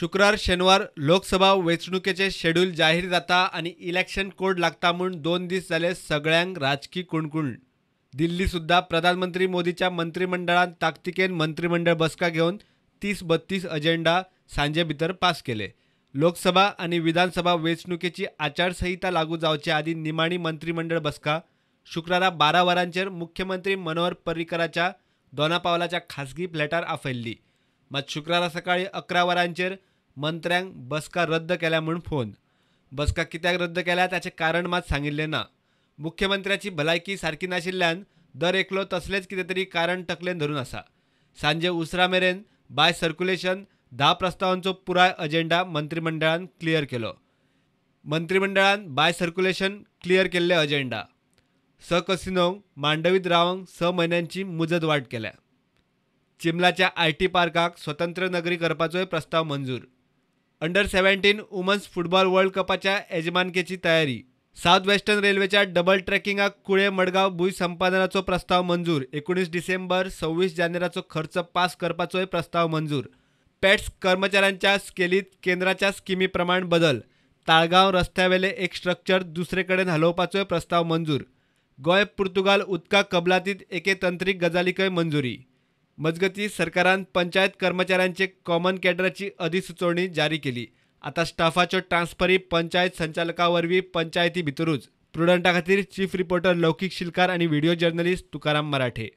शुक्रार शेनवार लोकसभा वेंचणुकेचे शेड्यूल जाहीर जाता आनी इलेक्शन कोड लागता म्हूण 2 दीस जाले सगळ्यांक राजकी कुणकुण. दिल्ली सुद्धा प्रधानमंत्री मोदीच्या मंत्रिमंडळान ताकतिकेन मंत्रिमंडळ बसका घेवन 30-32 अजेंडा सांजे भितर पास केले. लोकसभा आनी विधानसभा वेंचणुकेची आचारसंहिता लागू जावचे आदी निमाणी मंत्रिमंडळ बसका शुक्रारा 12 वरांचेर मुख्यमंत्री मनोहर पर्रीकराच्या दोनापावलाच्या खासगी फ्लॅटार आफयल्ली. मात शुक्रारा सकाळी 11 वरांचेर मंत्र्यांक बसका रद्द केल्या म्हूण फोन. बसका कित्याक रद्द केल्या ताचें कारण मात सांगिल्लें ना. मुख्यमंत्र्याची भलायकी सारकी नाशिल्ल्यान दर एकलो तसलेंच कितें तरी कारण तकलेन धरून आसा. सांजे उसरा मेरेन बाय सर्क्युलेशन 10 प्रस्तावांचो पुराय अजेंडा मंत्रिमंडळान क्लियर केलो. मंत्रिमंडळान बाय सर्क्युलेशन क्लियर केल्ले अजेंडा 6 कसिनोंक मांडवीत रावंक 6 म्हयन्यांची मुजत वाड केल्या. चिमलाच्या IT पार्काक स्वतंत्र नगरी करपाचोय प्रस्ताव मंजूर. अंडर 17 वुमन्स फुटबॉल वर्ल्ड कपाच्या येजमानकेची तयारी. साउथ वेस्टर्न रेल्वेच्या डबल ट्रॅकिंगाक कुळे मडगांव भूंय संपादनाचो प्रस्ताव मंजूर. 19 डिसेंबर 26 जानेराचो खर्च पास करपाचोय प्रस्ताव मंजूर. पेट्स कर्मचाऱ्यांच्या स्केलीत केंद्राच्या स्किमी प्रमाण बदल. ताळगांव रस्त्यावेले एक स्ट्रक्चर दुसरे कडेन हलोवपाचोय प्रस्ताव मंजूर. गोंय पुर्तुगाल उदका कबलातीत एके तंत्रीक गजालीकय मंजुरी. मजगती सरकारान पंचायत कर्मचाऱ्यांचे कॉमन कॅडराची अधिसुचोवणी जारी केली. आता स्टाफाच्यो ट्रान्सफरी पंचायत संचालका वरवीं पंचायती भितरूच. प्रुडंटा खातीर चीफ रिपोर्टर लौकीक शिलकार आनी व्हिडिओ जर्नलिस्ट तुकाराम मराठे.